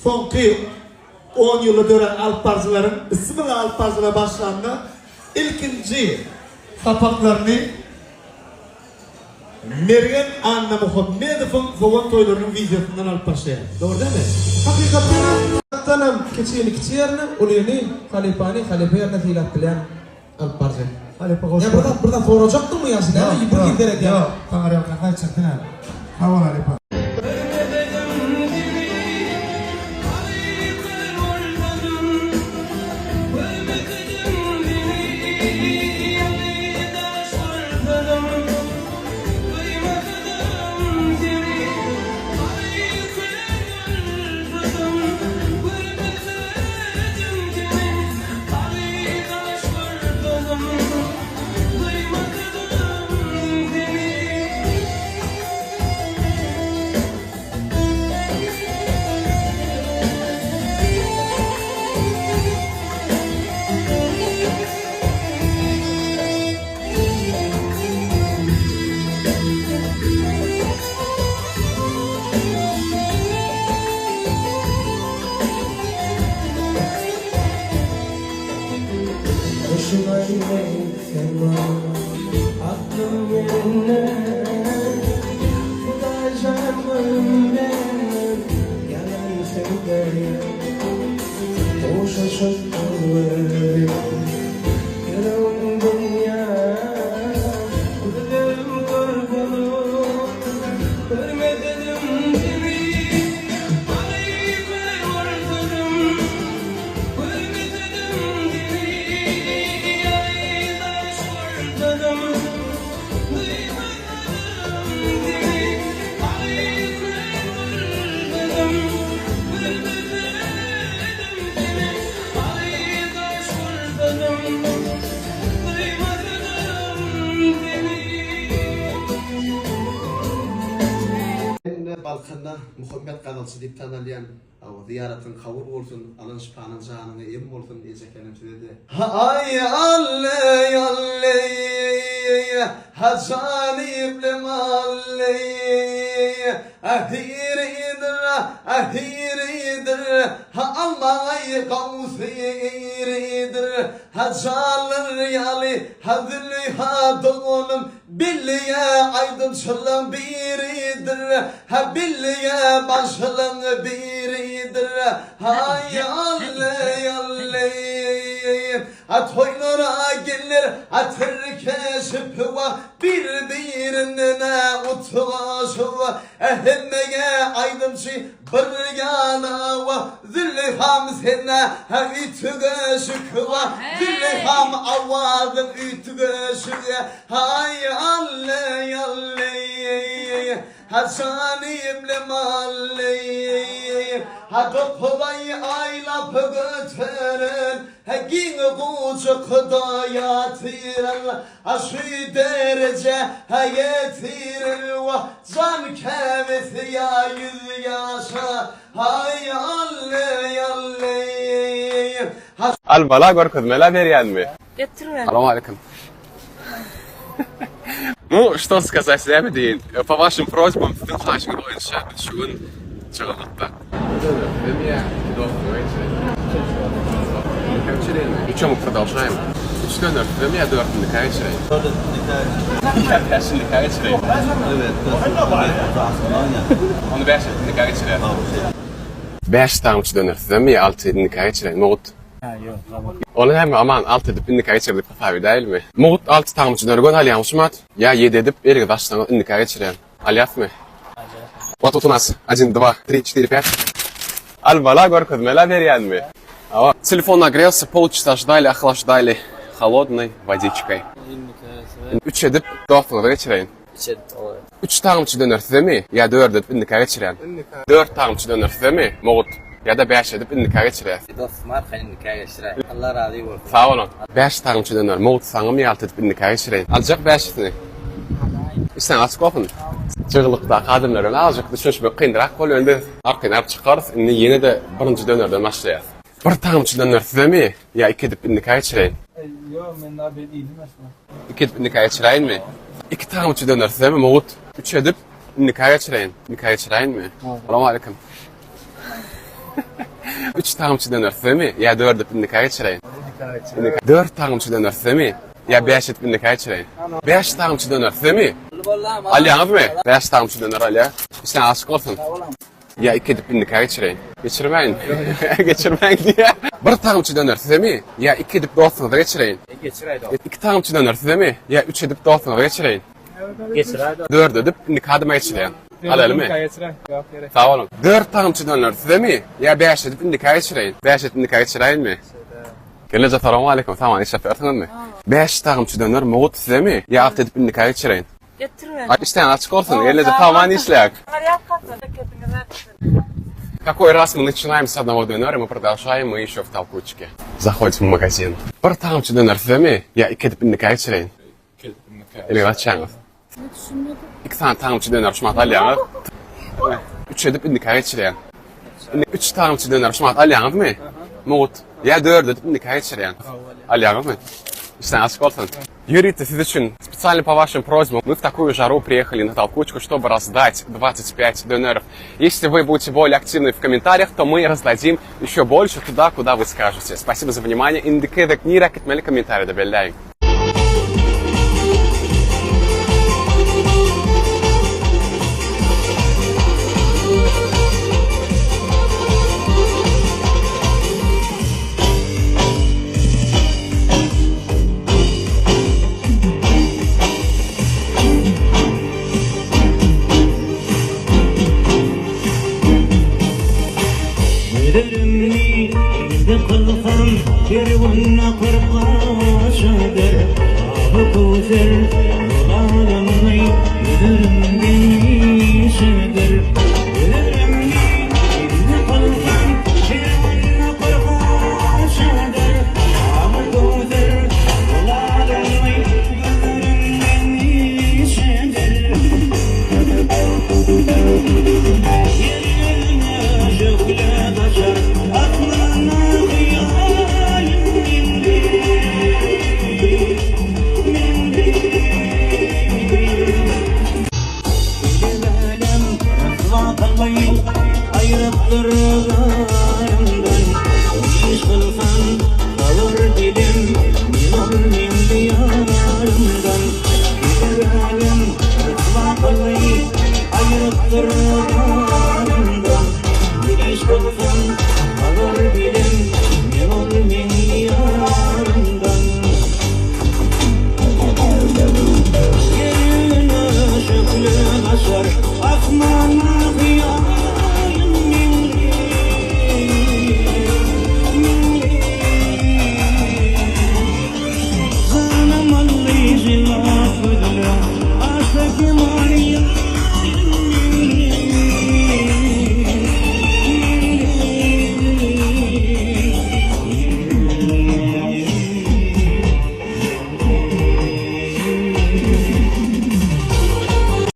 Soňky on ýylda dörän alypbaryjylaryň bismilla alypbaryjylar başlanda ilkinji sapaklaryny Mergen Annamuhammedowyň sowan toýlarynyň wideosyndan alyp başlaýar. Dogry dälmi? Hakykatdanam kiçini kiçi ýerine, ulyny, halypany halypa ýerine sylap bilýän alyp baryjy. Halypa hoş Ýa bir zat bir zat sorajakdyňmy ýa sen näme bir hili seredýäň? Ýok, saňa ýalkasy aýtjak diňe. Sag bol halypa. Balkanda Muhammet gazalçy diýip tanalýan Hawa zyýaratyň kabul bolsun alan şypanyň janyňa em bolsun ejekenim sizede. Aý alleý alleý ha janyplem alleý ahiridir ahiridir ha almaý gawsyrydyr ha janlar ýaly ha Züleyha doganym Bilýä aýdymçylaň biridir Ha bilýä bagşylaň biridir Haý alleý alleý Ha toýlara geler ha tirkeşip wa Bir birinden utgaşyp Hemmeýe aýdymçy Bir ýana wa Züleyham sen-ä üýtgeşik wa Züleyham awazyň üýtgeşik Haý alleý alleý Ha janyblem alleý Ha dokuzaý aýlap göteren Ha giň gujakda ýatyran Ha şu derejä ha ýetiren Wa jan käbesi ýa ýüz ýaşa Haý alleý alleý Ha Al bala görkezmelä berýänmi? Getirme. Salowmaleýkim. Nu, što skazat, näme diýeýin. Po vaşim prozbam, siziň haýyşyňyz boýunça biz şu gün jygylykda. Üçe мы продолжаем. Üçden dörtdemi ýa dörtündikä geçireýin? Ýa bäşindikä geçireýin? Ony bäşindikä geçireris. Bäş taňçy dönersizemi ýa altynyka geçireýin, mugt? Ony näme aman alt edip indikä geçirdik hasap edäýelimi? Mugt alty taňçy döner göni alýaňmy şumat? Ýa ýedi edip eliňizi açsaňyz indikä geçirýän. Alýasmy? Wot tut u nas. Odin, dva, tri, çetiri, pät. Al bala görkezmelä berýänmi? Hawa. Telefon nagrelsa, polçasa ždali, ohlaždali holodnoý wodiçkoý. Üç edip dostuňyza geçireýin. Üç edip olar. Üç tagamçy döner sizemi? Ýa dört edip indikä geçirýän? Indikä. Dört tagamçy döner sizemi? Mugt. Ýa-da bäş edip indikä geçirýäs. Dostum arkaýyn indikä geçiräý. Allah razy bolsun. Sag boluň. Bäş tagamçy döner mugt saňamy ýa alty edip indikä geçireýin? Aljak bäşisini. Işdäň açyk bolsun. Jygylykdaky adamlar bilen azajyk düşünişmek kynrak bolýar. Indi biz arkaýyn alyp çykarys. Indi ýene-de birinji dönerden başlaýas. Bir tagamçy döner sizemi? Ýa iki edip indikä geçireýin? Ýok, men obed iýdim aslynda. Iki edip indikä geçiräýinmi? Iki tagamçy döner sizemi mugt? Üç edip indikä geçireýin. Indikä geçiräýinmi? Salowmaleýkim. Üç tagamçy döner sizemi ýa dört edip indika geçireýin? Dört tagamçy döner sizemi ýa bäş edip indika geçireýin? Bäş tagamçy döner sizemi? Alýaňyzmy? Bäş tagamçy döner alýa. Işleň açyk bolsun. Ýa iki edip indika geçireýin. Geçirmäýin. Geçirmäň diýýä. Bir tagamçy döner sizemi ýa iki edip dostuňyza geçireýin? Geçiräý Iki tagamçy döner sizemi ýa üç edip dostuňyza geçireýin? Geçiräý Dört edip indiki adyma geçirýän. Alalymy? Sag boluň. Dört tagamçy döner sizemi ýa bäş edip indika geçireýin? Bäş edip indika geçiräýinmi? Gelneje salowmaleýkim. Saman işläp ýörsiňizmi? Bäş tagamçy döner mugt sizemi ýa alty edip indika geçireýin? Getirme. Aý işdäň açyk bolsun. Gelneje saman işläk. Какой раз мы начинаем с одного dönera, мы продолжаем, мы еще в толкучке. Заходим в магазин. Bir tagamçy döner sizemi ýa iki edip indika geçireýin? Eliňizi açýaňyz. Iki sany tagamçy döner şumat alýaňyz. Üç edip indika geçirýän. Indi üç tagamçy döner şumat alýaňyzmy? Mugt. Ýa dört edip indika geçirýän. Alýaňyzmy? Işdäň açyk bolsun. Ýörite siz üçin специально по вашим просьбам мы в такую жару приехали на толкучку, чтобы раздать 25 донеров. Если вы будете более активны в комментариях, то мы раздадим еще больше туда, куда вы скажете. Спасибо за внимание. Indiki gezek nirä gitmeli kommentariýada belläýiň. Gözelimni indi kylsam kerwenine kyrkaşadyr Aby köwser ýol alanmy gözelimden işidir Gözelimni indi kylsam kerwenine kyrkaşadyr Aby köwser ýol alanmy gözelimden işidir Ýer ýüzüne şöhle saçar asmana hyýalym mindi Mindi Älem ryswa kylmaý aýrypdyr garymdan Iş kylsaň galar dilim men ol meňli ýarymdan Älem ryswa kylmaý aýrypdyr garymdan Iş kylsaň galar dilim men ol meňli ýarymdan Ýerine şöhle gaçar asmana hyýalym.